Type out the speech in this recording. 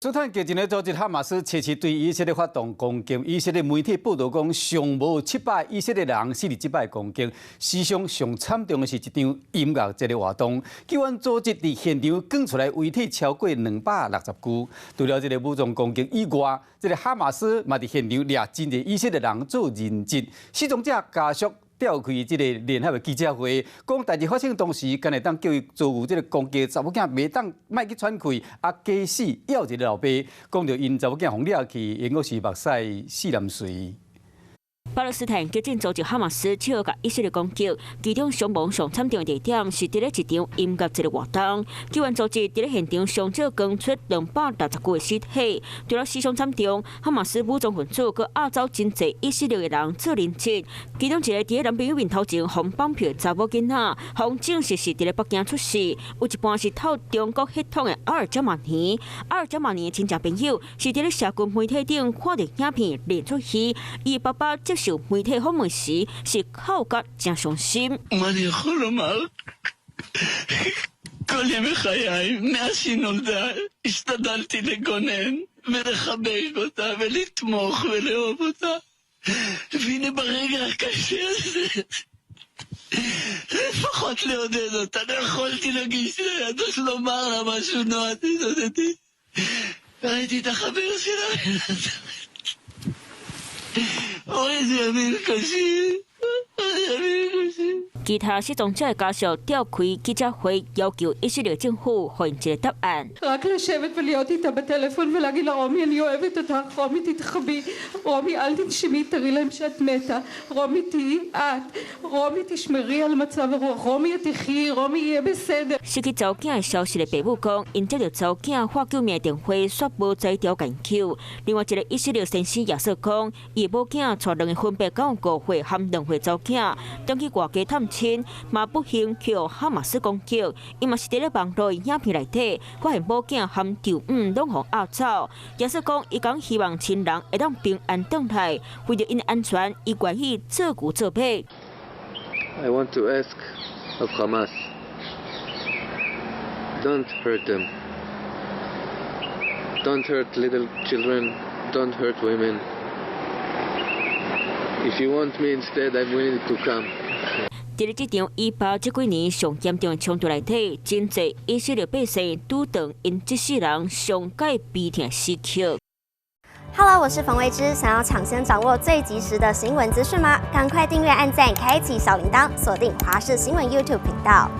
昨天激進的組織哈馬斯持續對以色列發動攻擊，以色列媒體報道講，上無700以色列人死佇這擺攻擊，死傷上慘重的是一場音樂節的活動。救援組織佇現場捐出來遺體超過260具。除了這個武裝攻擊以外，這個哈馬斯嘛佇現場掠真濟以色列人做人質，失蹤者家屬召開這個聯合的記者會，講代誌發生當時，敢會當叫伊遭遇這個攻擊，查某囝袂當莫去喘氣，啊，假死枵一個老爸，講著𪜶查某囝予掠去，應該是目屎四粒水。巴勒斯坦激進組織哈馬斯七號共以色列攻擊，其中傷亡上慘重的地點是佇咧一場音樂節的活動。救援組織佇咧現場上少捐出260具的屍體。除了死傷慘重，哈馬斯武裝分子閣押走真濟以色列的人做人質。其中一个佇咧男朋友面頭前予綁票的查某囡仔，予證實是佇咧北京出世，有一半是透中國血統的阿爾加馬尼。阿爾加馬尼的親戚朋友是佇咧社群媒體頂看著影片認出伊，伊爸爸接受媒體訪問時是哭甲誠傷心。מה אני יכול לומר? כל ימי חיי, מאז שהיא נולדה, השתדלתי לגונן ולחבק אותה ולתמוך ולאהוב אותה. והנה ברגע הקשה הזה, לפחות לעודד אותה, לא יכולתי להגיש ליד, לומר לה משהו, נועה, תתעודדי. ראיתי את החבר שלה. אוי, איזה ימים קשים, איזה ימים קשים. 其他失蹤者的家屬召開記者會，要求以色列政府予𪜶一個答案。 רק לשבת ולהיות איתה בטלפון ולהגיד לה, רומי, אני אוהבת אותך, רומי, תתחבאי, רומי, אל תנשמי, תראי להם שאת מתה, רומי, תהיי את, רומי, תשמרי על מצב הרוח, רומי, את תחיי, רומי, יהיה בסדר. 失去查某囝的消息的爸母講，𪜶接著查某囝發救命電話，煞無才調研究。另外一個以色列先生亞瑟講，伊某囝帶兩个分別九五歲和2歲查某囝，轉去外家探親，嘛不幸予哈馬斯攻擊。伊嘛是佇咧網路影片內底發現某囝和丈母攏予押走。亞瑟講，伊講希望親人會當平安轉來，為著𪜶的安全，伊願意做牛做馬。 I want to ask of Hamas, don't hurt them. Don't hurt little children. Don't hurt women. If you want me instead, I'm willing to come. 佇咧這場以巴這幾年上嚴重的衝突內底，真濟以色列百姓拄著𪜶這世人上蓋悲痛時刻。 Hello，我是馮慧芝，想要搶先掌握最及時的新聞資訊嗎？趕快訂閱、按讚、開啟小鈴鐺，鎖定華視新聞 YouTube 頻道。